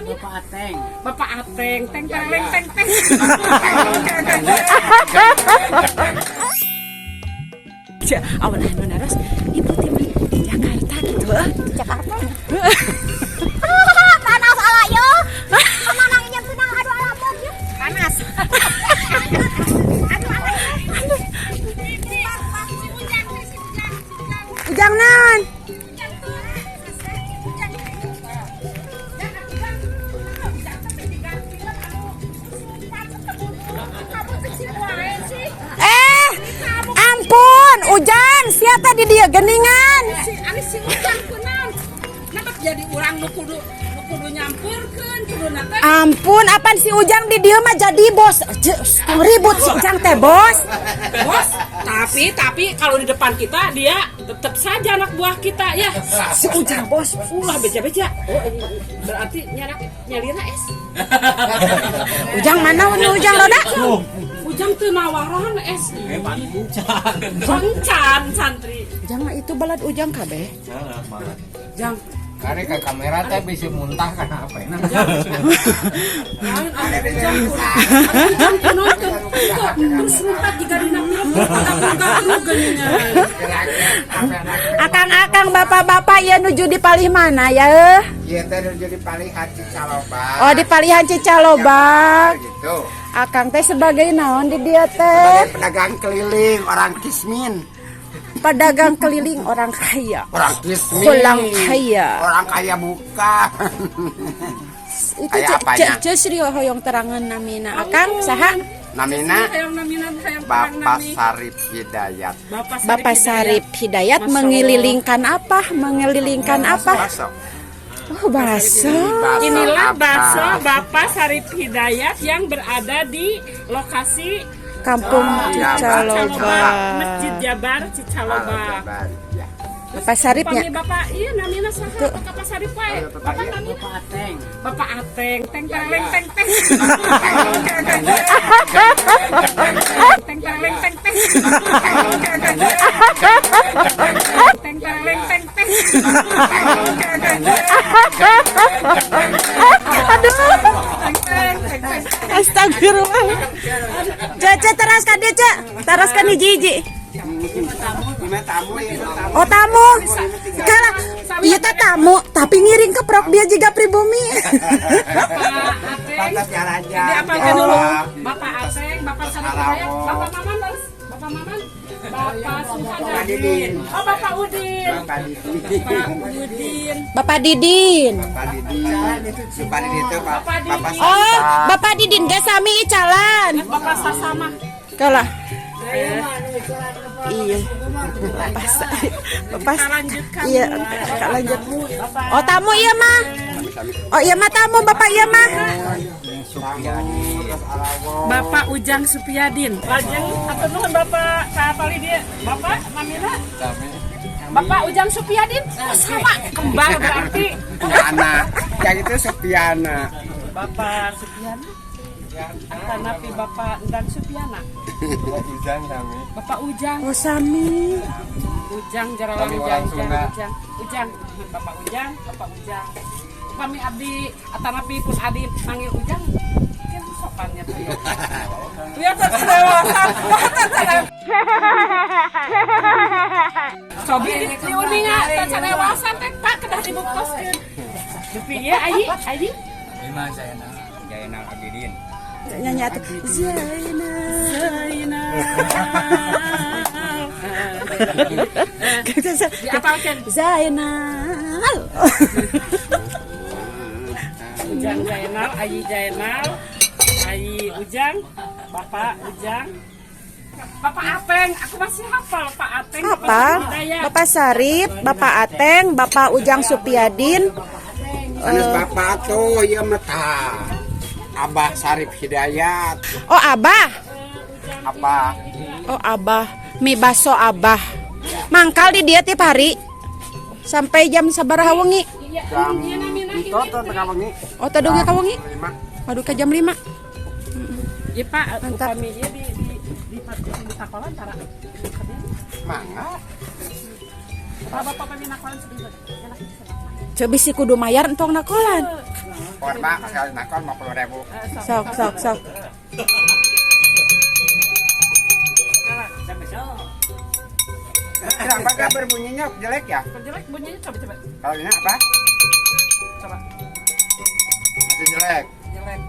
namina? Bapak Ateng. Bapak Ateng, teng teng teng teng teng. Awan anu naros, ibu teh di Jakarta gitu eh. Di Jakarta. Panas ala yo. Kemana nginjem tenang aduh ala yo. Panas. Aduh ala. Ujang naon? Eh, ampun, Ujang, siapa di dia geningan? Si ani si Ujang kunaon? Kenapa jadi urang nu kudu nyamperkeun kuduna teh? Ampun, apaan si Ujang di dia mah jadi bos. Tong ribut si Ujang teh bos. Bos, tapi kalau di depan kita dia tetap saja anak buah kita ya. Si Ujang bos. Ulah beja-beja. Oh, berarti nyarak nyalira es. Ujang mana nu Ujang roda? Ujang teu nawaran es. Encan santri. Ujang mah itu balad Ujang kabeh. Jang, Karena ke kamera teh bisa muntah kan apa ya? lain anu Ujang kunaon. Ujang kunaon teu terus rumpat jiga dina film terus geuningan. Akang-akang bapak-bapak ya nuju di palih mana ya? Iya teh jadi palihan Cicalobak. Oh di palihan Cicalobak. Gitu. Akang teh sebagai naon di dia teh? Sebagai pedagang keliling orang Kismin. Pedagang keliling orang kaya. Orang Kismin. Orang kaya. Orang kaya bukan. Itu Kaya ce apanya? ce ce Sri hoyong terangan namina Akang saha? Namina Hayang namina hayang terang Bapak nami. Sarip Hidayat. Bapak Sarip Bapak Hidayat. Sarip Hidayat Masya Allah. mengelilingkan apa? Mengelilingkan apa? Bakso. Oh, bakso. Bakso Inilah apa? bakso Bapak Sarip Hidayat yang berada di lokasi Kampung Jabar. Cicalobak, Cicalobak. Masjid Jabar Cicalobak. Jabar, ya. Bapak Saripnya. Pami Bapak, iya namina saha Bapak Sarip wae. Bapak namina Bapak Ateng. Bapak Ateng, teng teng teng teng teng. Teng teng teng teng teng. Teng teng teng teng teng. Aduh. Teng teng teng teng. Astagfirullah. Cece teraskan dia, Cek. Teraskan hiji-hiji. Gimana tamu ya? Tamu. Oh tamu. Kalau iya teh tamu, tapi ngiring keprok dia juga pribumi. Bapak Ateng. Pantas jalan-jalan. Diapalkan dulu. Bapak Ateng, Bapak Sarip Hidayat, Bapak Maman terus. Bapak Maman, Bapak Suhada. Bapak Didin. Oh, Bapak Udin. Bapak Didin. Bapak Udin. Bapak Didin. Bapak Didin. Bapak Didin itu Pak Bapak Didin. Bapak Oh, Sasa. Bapak Didin gak sami icalan. Bapak Sasama. Kalah. Iya. Bapak Sarip. Bapak Kita lanjutkan. Iya, Kak lanjut. Oh, tamu iya mah. Oh iya mah tamu Bapak iya mah. Bapak Ujang Supiadin. Lajeng atur nuhun Bapak kapali dia. Bapak namina? Bapak Ujang Supiadin. Oh, sama kembar berarti. Anak. Yang itu Supiana. Bapak Supiana. Atanapi Bapak Endang Supiana. Ujang kami. Bapak Ujang. Oh sami. Ujang Jarawan Kami Ujang orang Ujang Sunda. Ujang Ujang Bapak Ujang Bapak Ujang upami abdi atanapi pun adi manggil Ujang mungkin sopannya tuh ya tuh ya terserewasan sobi di diuninga terserewasan teh Pak kedah dibuktoskeun dupi ieu ayi ayi Lima Zainal. Zainal Abidin. Nyanyi atuh. Zainal. Diapalkeun Zainal. Ujang Zainal, Ayi Zainal, Ayi Ujang, Bapak Ujang, Bapak Ateng, aku masih hafal Pak Ateng. Bapak Apa? Hidayat. Bapak Sarip, Bapak Ateng, Bapak Ujang Supiadin. Sanes Bapak tuh ya meta. Abah Sarip Hidayat. Oh, Abah. Apa? Oh, Abah. Mie baso Abah. Mangkal di dia tiap hari. Sampai jam sabaraha wengi. Iya, Jam iya namina itu tuh tengah wengi. Oh, tadi ka wengi. Lima. Waduh ke jam 5. Iya Pak, Mantap. upami ieu di sakola antara Mangga. Bapak bapak pami nakolan sebentar. Coba si kudu mayar entong nakolan. Korba sekali nakon 50.000. Sok sok sok. Kenapa gak berbunyinya jelek ya? Jelek bunyinya, coba coba. Kalau ini apa? Coba. Masih jelek. Jelek.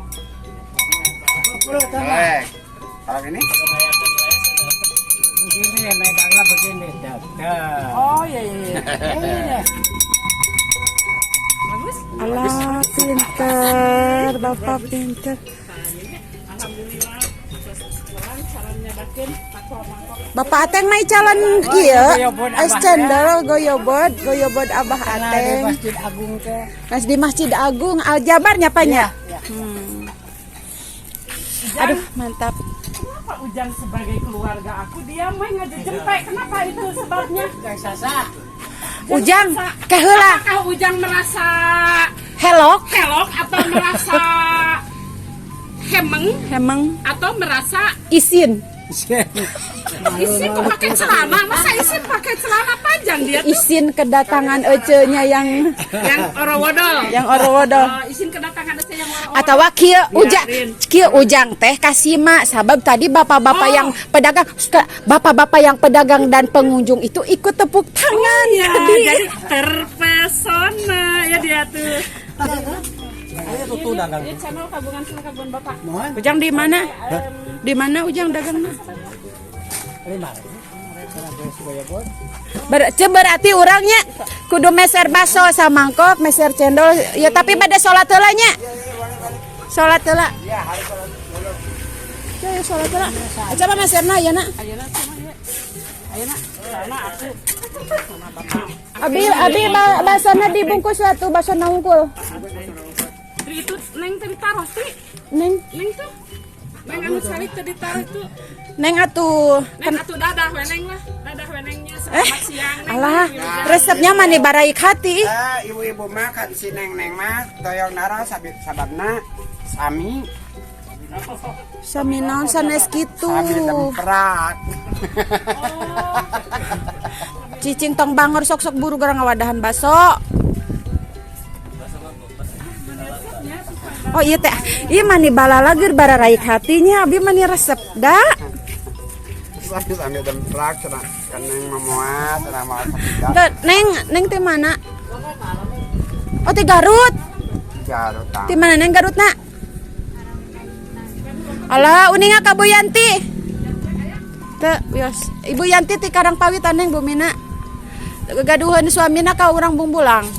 Jelek. Kalau ini? Begini, megangnya begini. Dah. Oh iya iya. Iya. Bagus. Alah, pinter, Bapak pinter. Alhamdulillah. Sekarang caranya dakeun mangkok-mangkok. Bapak Ateng mai calon ieu, goyobod es Abah cendol goyobod, goyobod Abah Karena di Ateng. Masjid Agung teh. Mas di Masjid Agung Al Jabar nya Pak nya? Iya. Aduh, mantap. Kenapa Ujang sebagai keluarga aku dia main ngajejempek? Kenapa itu sebabnya? Kang Sasa. Ujang, keheula Apakah Ujang merasa helok, kelok atau merasa hemeng hemeng atau merasa isin. Isin kok pakai celana? Masa isin pakai celana panjang dia tuh? Isin kedatangan ecenya yang Yang orowodol. yang orowodol. Oh, isin kedatangan ece yang orowodol. Atau kieu ujang, Biarin. kieu ujang teh kasima sabab tadi bapak-bapak Oh. yang pedagang, bapak-bapak yang pedagang dan pengunjung itu ikut tepuk tangan Iya, tadi. jadi terpesona ya dia tuh. Ini channel kabungan sama kabungan bapak. Ujang di mana? Di mana Ujang dagangna? Lima. Berarti orangnya kudu meser baso samangkok, meser cendol. Ya tapi pada sholat heula nya. Sholat heula. Iya, harus sholat dulu. Ya, sholat heula. Coba meserna ya nak. Ayeuna sama ya. Ayeuna sana aku sama bapak. Abi abi basona dibungkus satu basona unggul. Tri itu neng tadi taruh tri. Neng Neng tuh. Neng anu salik tadi taruh itu. neng atuh. Neng atuh dadah weneng lah. Dadah wenengnya selamat siang neng. Alah, resepnya mani baraik hati. Eh, ibu-ibu mah kan si neng-neng mah toyong nara sababna sami Sami naon sanes kitu. sami temprat. Cicing tong bangor sok-sok buru gara ngawadahan baso. Oh iya teh, iya mani balalageur bararaik hatinya, abi mani resep da. Sami sami temprak cenah kan neng mah moal cenah moal sakit. Teu, neng, neng teh mana? Oh ti Garut. Garut. Ti mana neng Garutna? Alah, uninga ka Bu Yanti. Teu, wios. Ibu Yanti ti Karangpawitan neng bumina. Gaduheun suamina ka urang Bungbulang.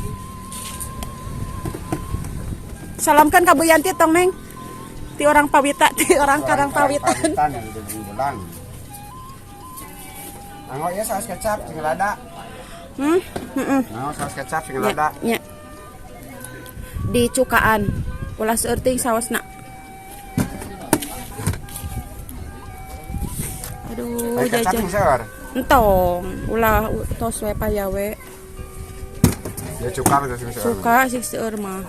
Salamkan ka Bu Yanti tong neng. Ti orang Pawita, ti orang Karangpawitan. Pawitan yang di Bungbulang. Anggo ya saus kecap sing lada. Heeh. Nah, saus kecap sing Nya, lada. nya. Dicukaan. Ulah seueur saosna. Aduh, Saus kecap jajan. sing seur. Entong, ulah tos we paya we. Ya cuka betul sing seur. Suka sih seueur mah.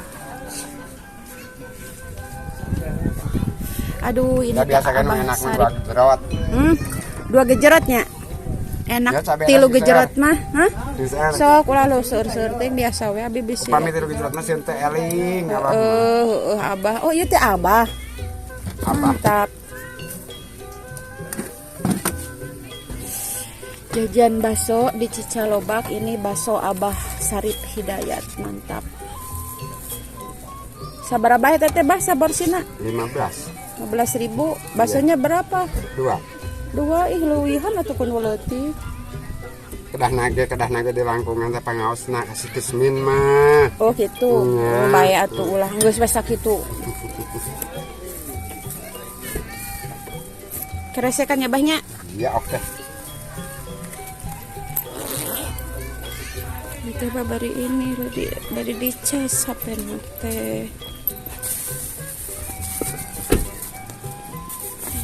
Aduh, ini Ya biasa kan Abah enak mah Sarip. dua jerawat. Dua gejerotnya. Enak Ya, cabe tilu lagi, gejerot mah, hah? Sing seur. Sok ulah lu seueur-seueur teh biasa we abi bisi. Upami tilu gejerot mah sieun teh eling abah. Abah. Oh, iya teh abah. Abah. Mantap. Jajan bakso di Cicalobak ini bakso Abah Sarip Hidayat, mantap. Sabaraha bae teh bah saborsina? 15. 15.000. Baksonya berapa? Dua. Dua, ih leuwihan atuh kun leutik. Kedah nage di langkungan teh pangaosna kasih kismin mah. Oh gitu. Iya. Oh, bae atuh ulah geus we sakitu. Keresekan ya bahnya. Iya oke. Itu bari ini bari dicas HP teh.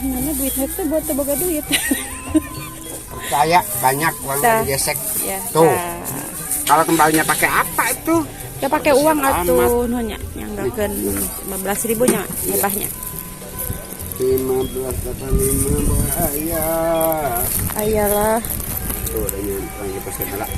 Mana duitnya tuh buat teu boga duit. Percaya banyak uang Tah. digesek. Ya. Tuh. Tah. Kalau kembalinya pakai apa itu? Ya pakai uang Amat. atuh nuhun nya nyanggakeun 15.000 nya nyebahnya. 1585 bahaya. Ayalah. Tuh udah nyampe lagi pas lah.